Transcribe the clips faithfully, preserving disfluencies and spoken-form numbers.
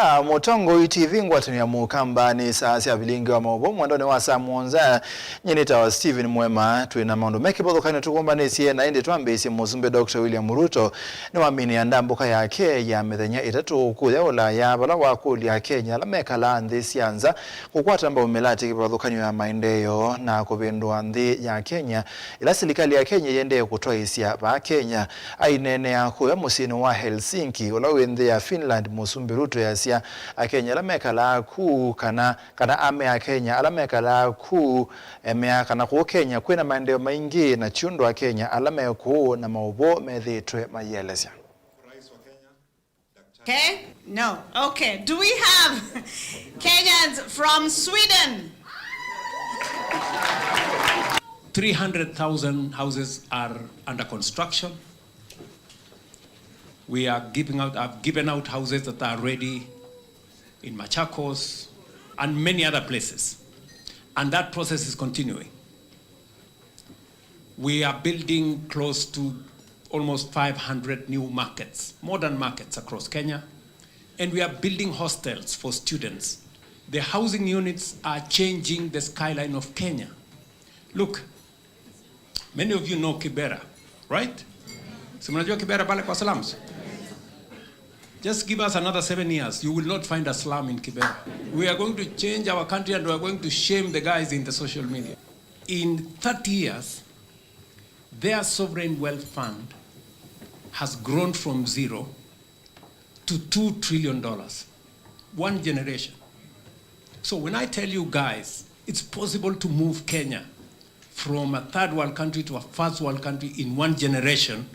Ah, Mũtongoi T V ngwatanĩo ya Mũkamba nĩ saa sya vilingi wa maũvoo mwendonĩ wa saa mũonza. Nyie nĩtawa Stephen Mwema. Twĩ na maũndũ me kĩvathũkanyo tũkũmbanĩsye, na ĩndĩ twambĩĩsye Mũsumbĩ Doctor William Ruto nĩwaminĩa ndambũka yake ya mĩthenya ĩtatũ kũya Ũlaya, vala wakũlya Akenya ala mekalaa nthĩ sya nza kũkwata mbau mĩlatĩ kĩvathũkanyo ya maendeeo na kũvĩndũa nthĩ ya Kenya, ĩla silikalĩ ya Kenya ĩendee kũtwaĩĩsya vaa Kenya. Aineenea kũya mũsyĩnĩ wa Helsinki, ũla wĩ nthĩ ya Finland, Mũsumbĩ Ruto easya Akenya ala mekalaa ku kana, kana amea Akenya ala mekalaa ku, emea kana kũu Kenya kwĩna maendeeo maingĩ, na ti ũndũ Akenya ala me kũu na maũvoo methĩĩtwe maielesya. Okay? No. Okay. Do we have Kenyans from Sweden? Three hundred thousand houses are under construction. We are giving out, have given out houses that are ready in Machakos and many other places. And that process is continuing. We are building close to almost five hundred new markets, modern markets across Kenya, and we are building hostels for students. The housing units are changing the skyline of Kenya. Look, many of you know Kibera, right? Si mnajua Kibera pale kwa slums? Just give us another seven years, you will not find a slum in Kibera. We are going to change our country and we are going to shame the guys in the social media. In thirty years, their sovereign wealth fund has grown from zero to two trillion dollars. One generation. So when I tell you guys, it's possible to move Kenya from a third world country to a first world country in one generation,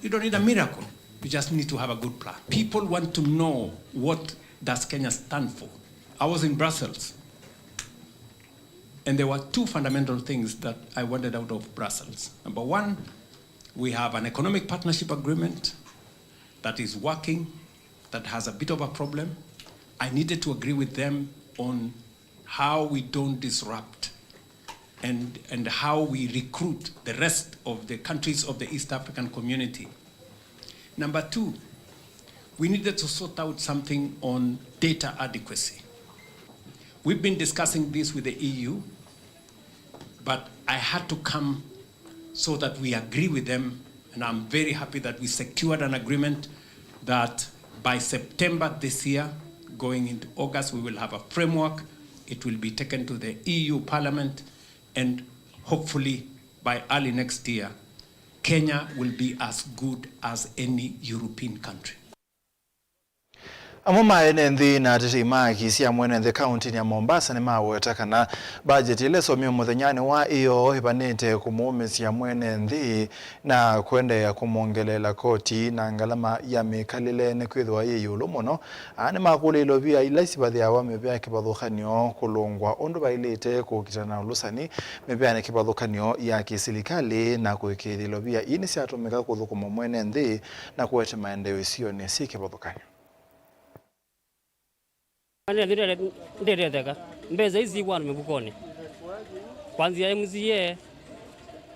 you don't need a miracle. You just need to have a good plan. People want to know, what does Kenya stand for? I was in Brussels, and there were two fundamental things that I wanted out of Brussels. Number one, we have an economic partnership agreement that is working, that has a bit of a problem. I needed to agree with them on how we don't disrupt and, and how we recruit the rest of the countries of the East African Community. Number two, we needed to sort out something on data adequacy. We've been discussing this with the E U, but I had to come so that we agree with them, and I'm very happy that we secured an agreement that by September this year, going into August, we will have a framework. It will be taken to the E U Parliament, and hopefully by early next year, Kenya will be as good as any European country. Amwe ma ene nthĩ na atetei ma haki sya mwene nthĩ kaũntĩnĩ ya Mombasa nĩmaweta kana mbajeti ĩla ĩsomiwe mũthenyanĩ wa ĩyoo ĩvanĩte kũmũũmĩsya mwene nthĩ na kũendeea kũmwongeleela koti na ngalama ya mĩkalĩle nĩkwĩthĩwa yĩ ĩũlũ mũno. Aa nĩmakũlya ilovia ila sivathĩawa mĩvĩa ya kĩvathũkany'o kũlũngwa ũndũ vaĩlĩte kũkitana na ũlũsani mĩvĩanĩ kĩvathũkany'o ya kĩsilikalĩ na kũĩkĩĩthya ilovia ii nĩsyatũmĩka kũthũkũma mwene nthĩ na kũete maendeeo isionĩ syĩ kĩvathũkany'o. Ndĩtetheka. Mbesa isi ikwatwa mĩvukonĩ. Kwanzia M C A,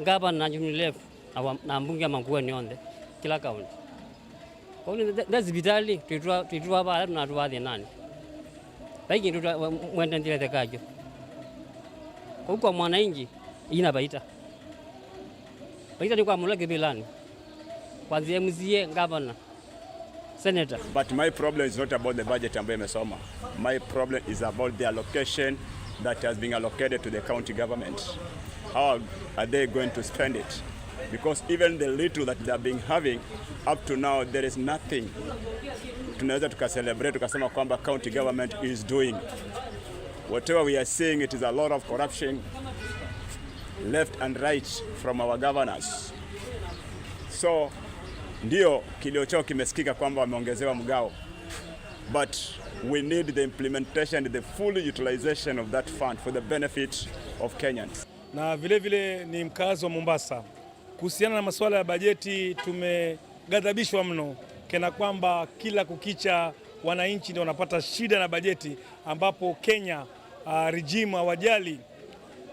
ngavana na Junior Lef, na wa-, na mbunge ya Makueni onthe, kila kaunti. Kwoou nĩ, nĩ, nĩ sivitalĩ, twĩtwa, twĩtwa vaa, tũnatũvaa thĩnanĩ. Vai kĩndũ twa-, we-, mwene nthĩ etheka kyo. Kwoou kwa mwananchi, ina vaita. Vaita nĩ kwa mũla kĩvĩlanĩ. Kwanzia M C A, ngavana, senator. But my problem is not about the budget ambayo imesoma. My problem is about the allocation that has been allocated to the county government. How are they going to spend it? Because even the little that they have been having, up to now, there is nothing tunaweza tukacelebrate tukasema kwamba county government is doing. Whatever we are seeing, it is a lot of corruption left and right from our governors. So, ndio, kilio chao kimesikika kwamba wameongezewa mgao. But we need the implementation and the full utilization of that fund for the benefit of Kenyans. Na vile vile ni mkazi wa Mombasa. Kuhusiana na masuala ya bajeti, tumeghadhabishwa mno, kana kwamba kila kukicha wananchi ndio wanapata shida na bajeti, ambapo Kenya, ah, regime hawajali.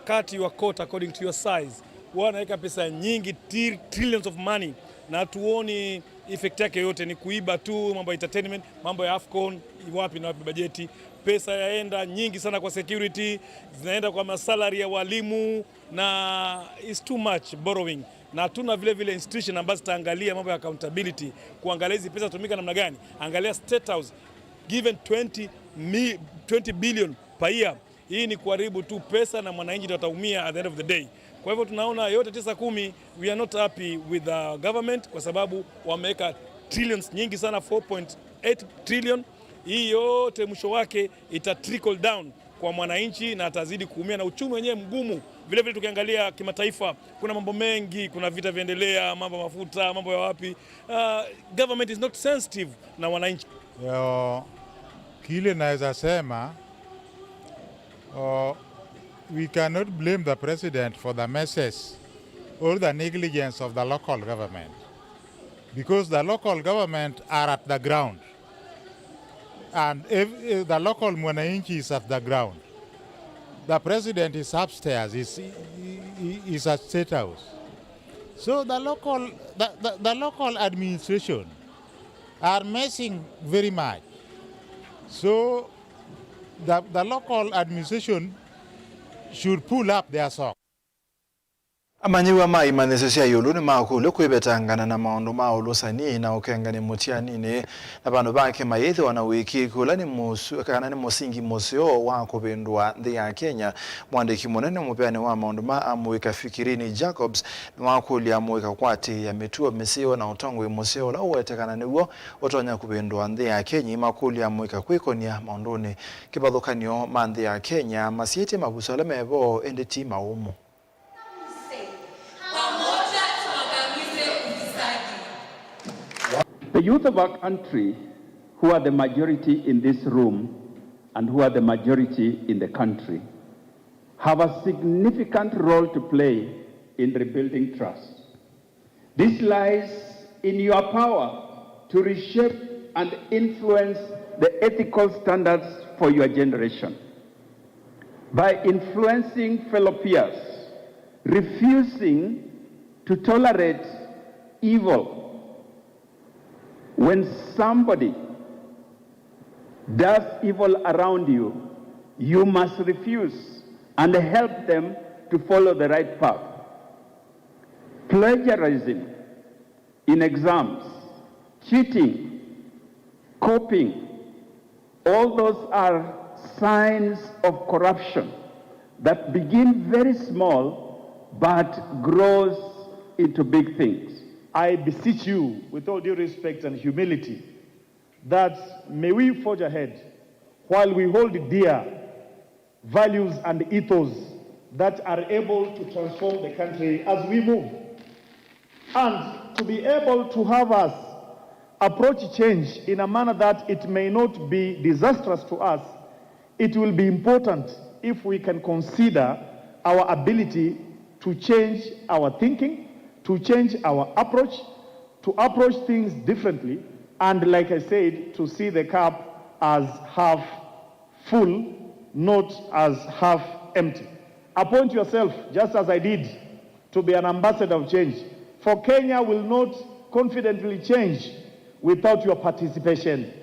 Cut your coat according to your size. Wao wanaweka pesa nyingi, tri-, trillions of money, Na tuoni effect yake yote, ni kuiba tu, mambo ya entertainment, mambo ya AFCON, wapi na wapi bajeti. Pesa yaenda nyingi sana kwa security, zinaenda kwa masalary ya walimu, na it's too much borrowing. Na hatuna vile vile institution ambazo zitaangalia mambo ya accountability, kuangalia hizi pesa tumika namna gani. Angalia State House, given twenty mi-, twenty billion per year. Hii ni kuharibu tu pesa na mwananchi ndio ataumia at the end of the day. Kwa hivyo tunaona yote tisa kumi, we are not happy with the government kwa sababu wameweka trillions nyingi sana, four point eight trillion. Hii yote mwisho wake ita trickle down kwa mwananchi na atazidi kuumia, na uchumi wenyewe mgumu. Vile vile tukiangalia kimataifa, kuna mambo mengi, kuna vita vyaendelea, mambo ya mafuta, mambo ya wapi. Uh, government is not sensitive na wananchi. Yo, kile naweza sema, uh, we cannot blame the president for the messes or the negligence of the local government, because the local government are at the ground. And if, if the local mwananchi is at the ground, the president is upstairs, is, he, he, he is at State House. So the local, the, the, the local administration are missing very much. So the, the local administration should pull up their socks. Amanyĩw'a ma imanyĩsyo sya ĩũlũ nĩmakũlw'a kwĩvetangana na maũndũ ma ũlũsani na ũkengani mũtyaninĩ, na vandũ vake mayĩthĩwa na ũĩkĩĩku ũla nĩ mũsu-, kana nĩ mũsingi mũseo wa kũvĩndũa nthĩ ya Kenya. Mũandĩki mũnene mũvĩanĩ wa maũndũ ma amũika Fikirini Jacobs nĩwakũlya amũika kũatĩĩa mĩtuo mĩseo na ũtongoi mũseo ũla ũwetekana nĩw'o ũtonya kũvĩndũa nthĩ ya Kenya. Imakũlya amũika kwĩkony'a maũndũnĩ kĩvathũkany'o ma nthĩ ya Kenya, masyaĩtye mavuso ala me vo, ĩndĩ ti maũmũ. Pamoja tuangamize ufisadi. The youth of our country, who are the majority in this room and who are the majority in the country, have a significant role to play in rebuilding trust. This lies in your power to reshape and influence the ethical standards for your generation. By influencing fellow peers, refusing to tolerate evil. When somebody does evil around you, you must refuse and help them to follow the right path. Plagiarism in exams, cheating, copying, all those are signs of corruption that begin very small but grows into big things. I beseech you, with all due respect and humility, that may we forge ahead while we hold dear values and ethos that are able to transform the country as we move. And to be able to have us approach change in a manner that it may not be disastrous to us, it will be important if we can consider our ability to change our thinking, to change our approach, to approach things differently, and, like I said, to see the cup as half full, not as half empty. Appoint yourself, just as I did, to be an ambassador of change. For Kenya will not confidently change without your participation.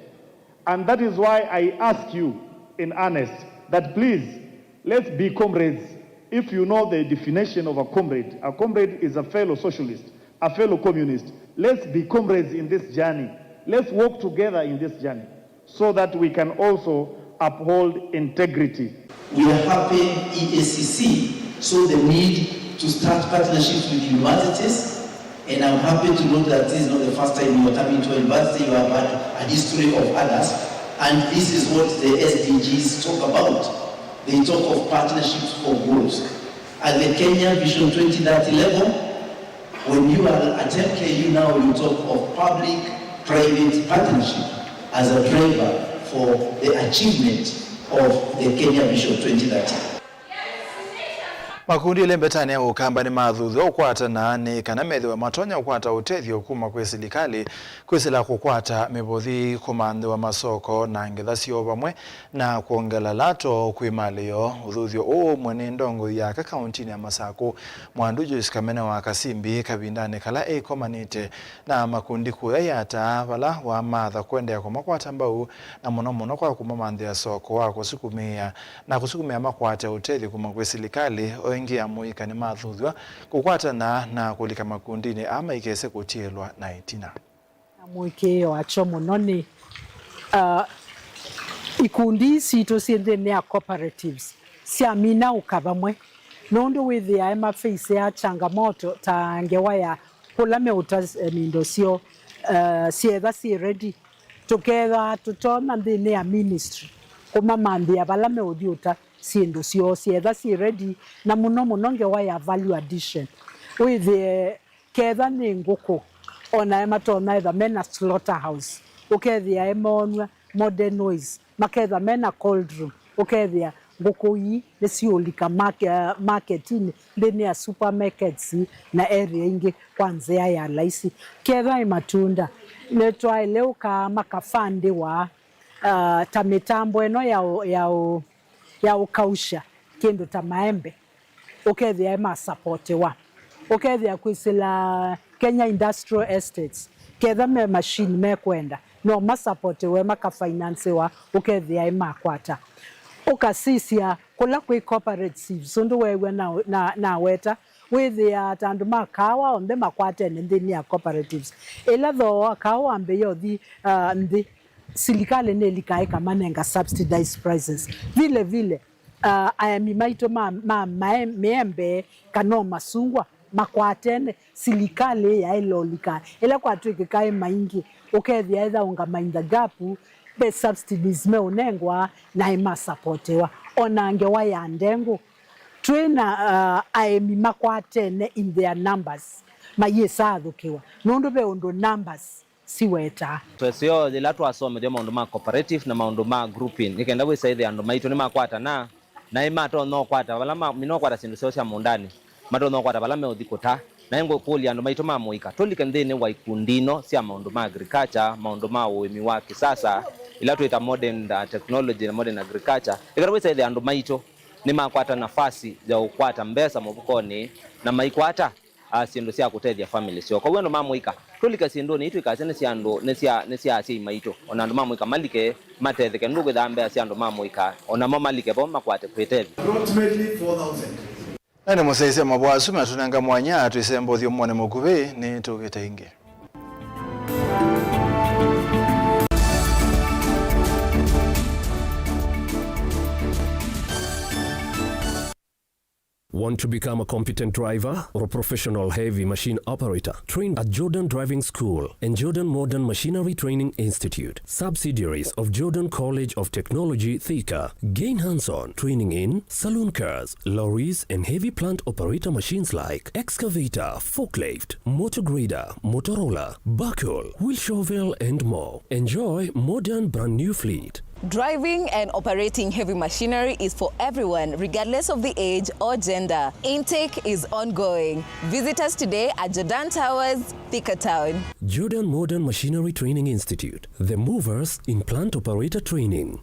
And that is why I ask you in earnest that please, let's be comrades. If you know the definition of a comrade, a comrade is a fellow socialist, a fellow communist. Let's be comrades in this journey. Let's walk together in this journey so that we can also uphold integrity. We are happy E A C C saw the need to start partnerships with universities, and I'm happy to note that this is not the first time you are coming to a university, you have had a history of others, and this is what the S D Gs talk about. They talk of partnerships for growth. At the Kenya Vision twenty thirty level, when you are at M K U now, you talk of public-private partnership as a driver for the achievement of the Kenya Vision twenty thirty. Makundi elĩ mbetanĩ ya Ũkamba nĩmathuthw'a ũkwatana nĩ kana methĩwe matonya kũkwata ũtethyo kuma kwĩ silikalĩ kwĩsĩla kũkwata mĩvothi, kũmanthĩwa masoko na ngetha syoo vamwe na kwongela lato kwĩ malĩ yoo. Ũthuthyo ũũ ũmwe nĩ ndongoi ya aka kauntinĩ ya Masakũ, Mwandu Joyce Kamene wa Kasimbi, kavindanĩ kala eĩkomanĩte na makundi kũya ya ata vala wamatha kũendeea kũmakwata mbau, na mũno mũno kwa kũmamanthĩa soko wa kũsukumĩĩa na kũsukumĩa makwate ũtethyo kuma kwĩ silikalĩ. O ĩngĩ amũika nĩmathuthw'a kũkwatana na kũlika makundinĩ aa maikese kũtiĩlwa na ĩtina. Na mũĩkĩĩo wakyo mũno nĩ, uh, ikundi ii sitũ syĩ nthĩnĩ ya cooperatives syamina ũka vamwe, nũndũ wĩthĩae maface ya changamoto ta ngewa ya kũla meũta, eh, indo syoo, eh, syetha syĩ ready. Tũkethaa tũtonya nthĩnĩ ya ministry kũmamanthĩa vala meũthi ũta syĩndũ syoo syetha syĩ ready, na mũno mũno ngewa ya value addition. Wĩthĩe ketha nĩ ngũkũ, onae matonya etha mena slaughterhouse, ũkethĩa emoonw'a modern ways, maketha mena cold room, ũkethĩa ngũkũ ii nĩsiũlika make-, maketinĩ, nthĩnĩ ya supermarkets na area ingĩ kwa nzĩa ya laisi. Ketha ĩ matunda, nĩtwaĩle ũkaa makafandĩwa, ah, ta mĩtambo ĩno ya ũ-, ya ũ-, ya ũkausha kĩndũ ta maembe, ũkethĩa masapotiwa. Ũkethĩa kwĩsĩla Kenya Industrial Estates, ketha me machine mekwenda, no masapotiwe, makafinansiwa, ũkethĩa makwata. Ũkasisya kũla kwĩ cooperatives, ũndũ weew'a na, na, naweta, wĩthĩaa ta andũ ma kaawa onthe makwatene nthĩnĩ ya cooperatives. Ĩla thooa wa kaawa wambĩĩa ũthi, ah, nthĩ, silikalĩ nĩlikae ĩkamanenga subsidized prices. Vile vile, ah, aemi maitũ ma, ma, mae-, mĩembe kana o masungwa makwatene, silikalĩ yaĩle ũlika. Ĩla kwatw'ĩkĩka ĩ maingĩ, ũkethĩa etha ũngama in the gap, ve subsidies meũnengwa na ĩmasapotiwa. O na ngewa ya ndengũ, twĩ na, ah, aemi makwatene in their numbers, mayĩsa athũkĩwa nũndũ ve ũndũ numbers siwetaa. Tweseo yĩla twasomethw'a maũndũ ma cooperative na maũndũ ma grouping, nĩ kenda wĩsa ĩthĩa andũ maitũ nĩmakwatana, na ĩmatonya ũkwata vala ma-, mina ũkwata syĩndũ syoo sya mũũndanĩ, matonya ũkwata vala meũthi kũta. Na ĩngũkũlya andũ maitũ ma mũika, tũlike nthĩnĩ wa ikundi ino sya maũndũ ma agriculture, maũndũ ma ũĩmi wa kĩsasa, ila twĩta modern, uh, technology na modern agriculture, ĩkenda wĩsa ĩthĩa andũ maitũ nĩmakwata nafasi ya ũkwata mbesa mũvukonĩ na maikwata a syĩndũ sya kũtethya family syoo. Kwoou andũ ma mũika, tũlike syĩndũnĩ ii twĩkasya nĩ sya andũ, nĩ sya, nĩ sya asyai maitũ. O na andũ ma mũika malike, matetheke, nũndũ kwĩthaa mbesa sya andũ ma mũika, o namo malike vo makwate kwĩtethya. Approximately four thousand. Na nĩ mũsyaĩĩsya mavoo asu matũnenga mwanya twĩsembe ũthyũmũonĩ mũkuvĩ, nĩtũkĩte ĩngĩ. Want to become a competent driver or a professional heavy machine operator? Train at Jordan Driving School and Jordan Modern Machinery Training Institute, subsidiaries of Jordan College of Technology, Thika. Gain hands-on training in saloon cars, lorries, and heavy plant operator machines like excavator, forklift, motor grader, motor roller, backhoe, wheel shovel, and more. Enjoy modern brand new fleet. Driving and operating heavy machinery is for everyone, regardless of the age or gender. Intake is ongoing. Visit us today at Jordan Towers, Thika Town. Jordan Modern Machinery Training Institute, the movers in plant operator training.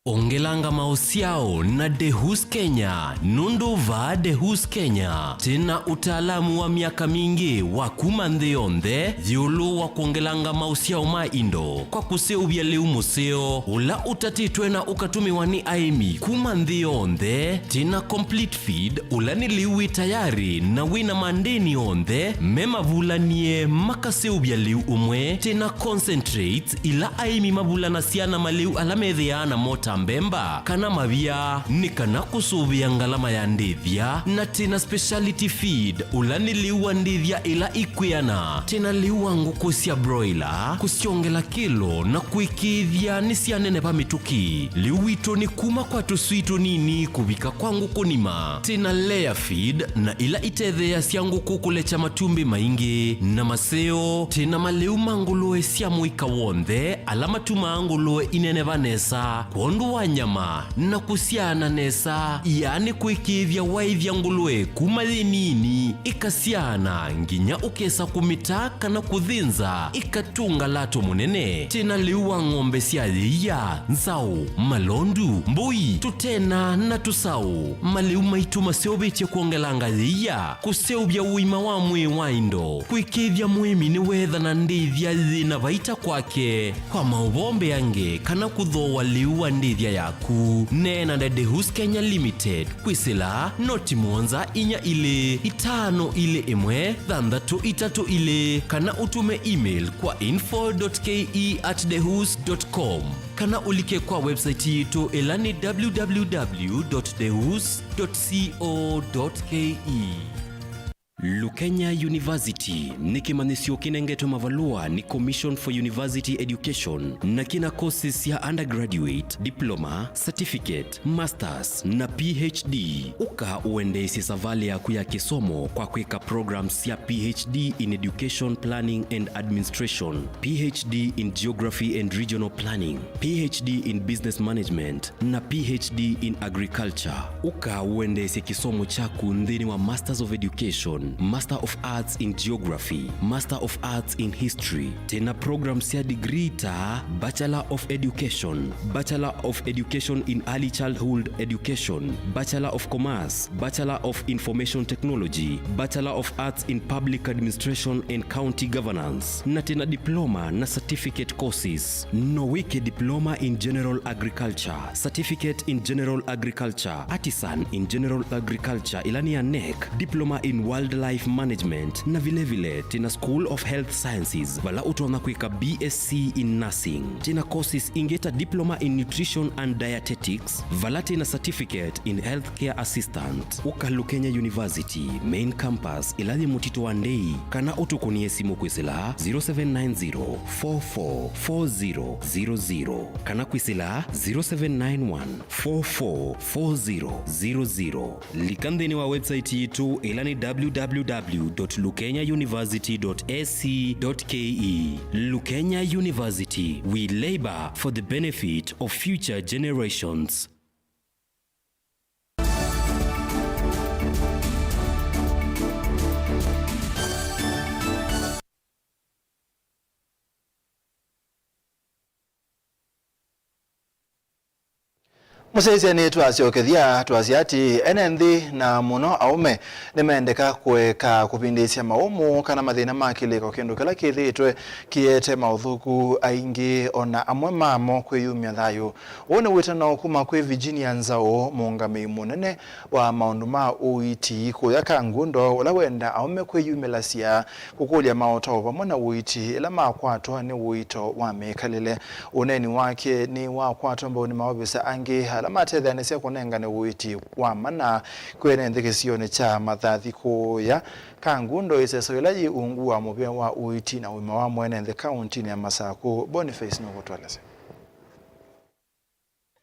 Ongelanga maũsyao na Dehus Kenya, nũndũ vaa Dehus Kenya twĩ na ũtaalamu wa myaka mingĩ wa kuma nthĩ yonthe ĩũlũ wa kwongelanga maũsyao ma indo kwa kũseũvya lĩu mũseo ũla ũtatĩtwe na ũkatũmĩwa nĩ aĩmi kuma nthĩ yonthe. Twĩ na complete feed, ũla nĩ lĩu wĩ tayarĩ na wĩ na mandĩni onthe me mavulanie makaseũvya lĩu ũmwe. Twĩ na concentrates, ila aĩmi mavulanasya na malĩu ala methĩaa namo ta mbemba kana mavia, nĩ kana kũsũvĩa ngalama ya ndĩthya. Na twĩ na speciality feed, ũla nĩ lĩu wa ndĩthya ĩla ikwĩana. Twĩ na lĩu wa ngũkũ sya broiler, kũsyongela kĩlo na kũĩkĩĩthya nĩsyaneneva mĩtũkĩ. Lĩu witũ nĩ kuma kwa tũswii tũnini kũvika kwa ngũkũ nima. Twĩ na layer feed, na ila itetheeasya ngũkũ kũlekya matumbĩ maingĩ. Na maseo, twĩ na malĩu ma ngũlũe sya mũika w'onthe, ala matumaa ngũlũe ineneva nesa, kwondũ wa nyama na kũsyaana nesa, yaani kwĩkĩĩthya waĩthya ngũlũe kuma yĩ nini, ĩkasyaana nginya ũkesa kũmĩta kana kũthĩnza, ĩkatũnga lato mũnene. Twĩ na lĩu wa ng'ombe sya yĩia, nzaũ, malondu, mbũi, tũtena na tũsaũ. Malĩu maitũ maseũvĩtye kwongelanga yĩia, kũseũvya ũima wa mwĩĩ wa indo, kwĩkĩĩthya mũĩmi nĩweethana ndĩthya yĩ na vaita kwake. Kwa maũvoo mbeange kana kũthooa lĩu wa ndĩthya yaku, neena na Dehus Kenya Limited kwĩsĩla noti mũonza inya ilĩ itano ilĩ ĩmwe thanthatũ itatũ ilĩ, kana ũtũme email kwa info dot K E at dehus dot com, kana ũlike kwa website yitũ ĩla nĩ w w w dot dehus dot co dot K E. Lukenya University nĩ kĩmanyĩsyo kĩnengetwe mavalũa nĩ Commission for University Education na kĩna courses sya undergraduate, diploma, certificate, masters na P H D. Ũka ũendeesye savalĩ yaku ya kĩsomo kwa kwĩka programs sya P H D in Education Planning and Administration, P H D in Geography and Regional Planning, P H D in Business Management, na P H D in Agriculture. Ũka ũendeesye kĩsomo kyaku nthĩnĩ wa Masters of Education, Master of Arts in Geography, Master of Arts in History. Twĩ na programs sya degree ta Bachelor of Education, Bachelor of Education in Early Childhood Education, Bachelor of Commerce, Bachelor of Information Technology, Bachelor of Arts in Public Administration and County Governance, na twĩ na diploma na certificate courses. No wĩke diploma in general agriculture, certificate in general agriculture, artisan in general agriculture, ĩla nĩ ya nec, diploma in wildlife management, na vilevile twĩ na School of Health Sciences, vala ũtonya kwĩka B S C in nursing. Twĩ na courses ingĩ ta diploma in nutrition and dietetics, vala twĩ na certificate in healthcare assistant. Ũka Lukenya University main campus ĩla yĩ Mũtitũ wa Ndei, kana ũtũkũnĩe simũ kwĩsĩla zero seven nine zero, four four, four zero zero zero, kana kwĩsĩla zero seven nine one, four four, four zero zero zero. Lika nthĩnĩ wa website yitũ ĩla nĩ w w w dot lukenya university dot a c dot k e. Lukenya University, we labor for the benefit of future generations. Mũsyaĩĩsya nĩtwasyokethya, twasya atĩ ene nthĩ, na mũno aũme, nĩmendeka kũeka kũvindĩĩsya maũmũ kana mathĩna ma kĩlĩko, kĩndũ kĩla kĩthĩĩtwe kĩete maũthũku aingĩ, o na amwe mamo kwĩyumya thayũ. Ũũ nĩ wĩtano kuma kwĩ Virginia Nzaũ, mũũngamĩi mũnene wa maũndũ ma ũiiti kũya Kangundo, ũla wenda aũme kwĩyumĩlasya kũkũlya maũtao vamwe na ũiiti ĩla makwatwa nĩ ũito wa mĩkalĩle. Ũneeni wake nĩwakwatwa mbau nĩ maovisa angĩ ala matetheanĩsya kũnengane ũiiti wa mana kwĩ ene nthĩ kĩsionĩ kya Mathathi kũya Kangundo, ĩseso yĩla yĩ ungu wa mũvĩa wa ũiiti na ũima wa mwene nthĩ kauntinĩ ya Masakũ. Boniface nũkũtũelesya.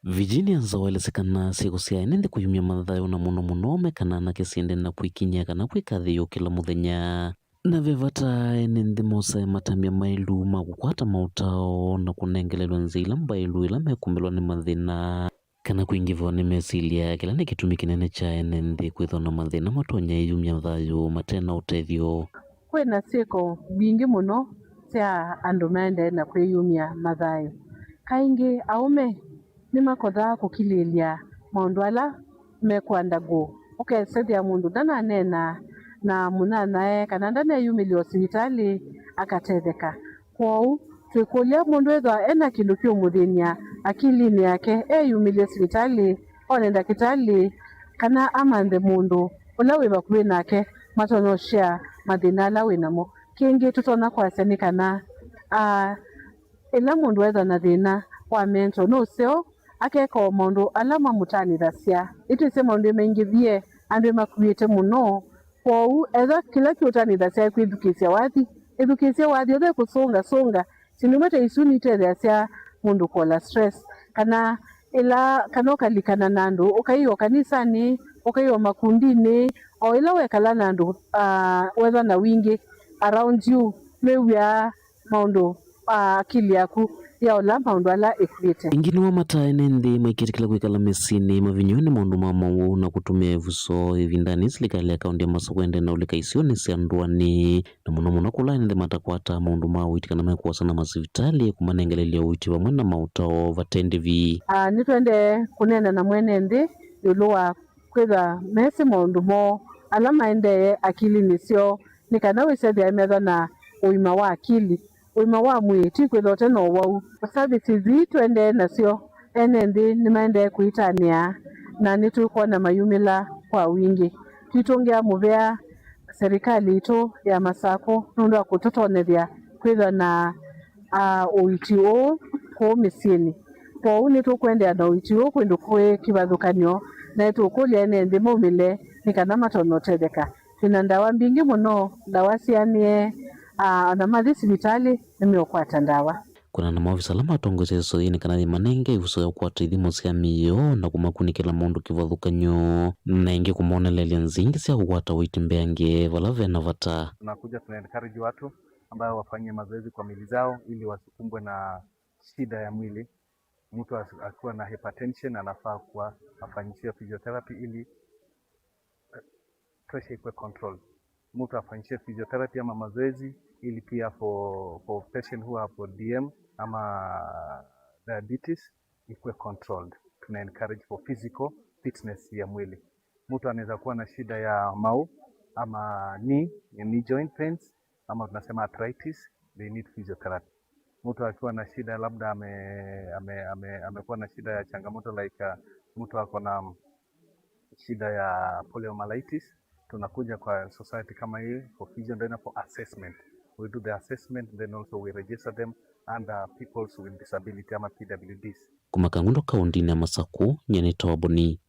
Virginia Nzaũ aelesya kana syĩko sya ene nthĩ kwĩyumya mathayũ, na mũno mũno aũme kana anake, syĩendee na kwĩkinyĩa kana kwĩka athei o kĩla mũthenya. Na ve vata ene nthĩ mosae matambya maĩlu ma kũkwata maũtao na kũnengelelw'a nzĩa ila mbaĩlu ĩla mekũmbĩlwa nĩ mathĩna kana kwingĩvĩwa nĩ mesilya, kĩla nĩ kĩtumi kĩnene kya ene nthĩ kwĩthwa na mathĩna matonya ĩyumya thayũ mate na ũtethyo. Kwĩ na syĩko mbingĩ mũno sya andũ maendee na kwĩyumya mathayũ. Kaingĩ aũme nĩmakothaa kũkilĩĩlya maũndũ ala me kũ undergo. Ũkesethĩa mũndũ ndananeena na mũnyanyae kana ndaneyumĩlya o sivitalĩ akatetheka. Kwoou, twĩkũlya mũndũ ethĩwa e na kĩndũ kĩũmũthĩny'a akilinĩ yake, eyumĩlye sivitalĩ, one ndakĩtalĩ, kana amanthe mũndũ ũla wĩ vakuvĩ nake matonya ũshare mathĩna ala wĩ namo. Kĩngĩ tũtonya kwasya nĩ kana, aa, ĩla mũndũ ethwa na thĩna wa mental, nũseo akeka o maũndũ ala mamũtanĩthasya. Nĩtwĩsĩ maũndũ nĩmaingĩvie, andũ nĩmakuĩte mũno. Kwoou, ethwa kĩla kĩũtanĩthasya nĩ kwĩthukĩĩsya wathi, ĩthukĩĩsye wathi. Ethwa ĩkũsũngasũnga, syĩndũ imwe ta isu nitetheasya mũndũ kũola stress, kana ĩla, kana ũkalikana na andũ, ũkaiwa kanisanĩ, ũkaiwa makundinĩ, o ĩla wekala na andũ, ah, wethwa na wingĩ around you, nĩw'aa maũndũ, ah, akili yaku ya ũla maũndũ ala ĩkw'ĩte. Ĩngĩ nĩwamataa ene nthĩ maikĩtĩkĩla kwĩkala mĩsyĩnĩ mavinyĩwe nĩ maũndũ ma mowau na kũtũmĩa ĩvuso. Ĩvindanĩ, silikalĩ ya kaũntĩ ya Masakũ ĩendee na ũlika isionĩ sya ndũanĩ, na mũno mũno kũla ene nthĩ matakwataa maũndũ ma ũiiti kana mekwosa na masivitalĩ kũmanengelelya ũiiti vamwe na maũtao vate ndĩvi. Ah, nĩtwendee kũneena na mwene nthĩ ĩũlũ wa kwĩthwa mesĩ maũndũ moo ala maendee akilinĩ syoo, nĩ kana wĩsethĩa methwa na ũima wa akili. Ũima wa mwĩĩ ti kwĩthwa ũte na ũwau. Services ii tũendee nasyo, ene nthĩ nĩmaendee kũitanĩa na nĩtũkwona mayumĩla kwa wingĩ. Twitũngĩa mũvea serikali itũ ya Masakũ nũndũ wa kũtũtonyethya kwĩthwa na, ah, ũiiti ũũ kũũ mĩsyĩnĩ. Kwoou nĩtũkũendeea na ũiiti ũũ kwĩndũ kwĩ kĩvathũkany'o, na nĩtũkũlya ene nthĩ maumĩle nĩ kana matonye ũtetheka. Twĩna ndawa mbingĩ mũno, ndawa sianĩe, ah, ona mathi sivitalĩ nĩmeũkwata ndawa. Kwĩana na maovisa ala matongoesye ĩsoinĩ kana yĩmanenge ĩvuso ya kũkwata ithimo sya mĩĩ yoo na kũmakunĩkĩla maũndũ kĩvathũkany'o, na ĩngĩ kũmonelelya nzĩa ingĩ sya kũkwata ũiiti mbeange vala ve na vata. Tunakuja tuna encourage watu ambayo wafanyie mazoezi kwa mili zao ili wasikumbwe na shida ya mwili. Mtu as- akiwa na hypertension anafaa kuwa afanyishiwe physiotherapy ili pressure ikuwe controlled. Mtu afanyishiwe physiotherapy ama mazoezi ili pia for, for patient who have D M ama diabetes ikuwe controlled. Tuna encourage for physical fitness ya mwili. Mtu anaweza kuwa na shida ya mau ama knee, knee joint pains, ama tunasema arthritis, they need physiotherapy. Mtu akiwa na shida labda ame, ame, ame, amekuwa na shida ya changamoto like, uh, mtu ako na shida ya poliomyelitis, tunakuja kwa society kama hii for physio, then for assessment. We do the assessment, then also we register them under peoples with disability ama P W Ds. Kuma Kangundo kaũntĩnĩ ya Masakũ, nyie nĩ Toboni.